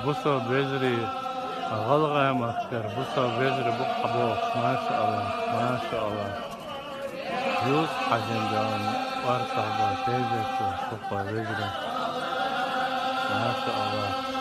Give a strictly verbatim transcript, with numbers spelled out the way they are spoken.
Бусалба вежарий, гӀалгӀай мехкара бусалба вежарий бу хьабоагӀаш, машаАллахӀ, машаАллахӀ. Юсуп-Хьажин дагӀан кӀвар сагӀа ба, тезетла сухой вежарий. МашаАллахӀ.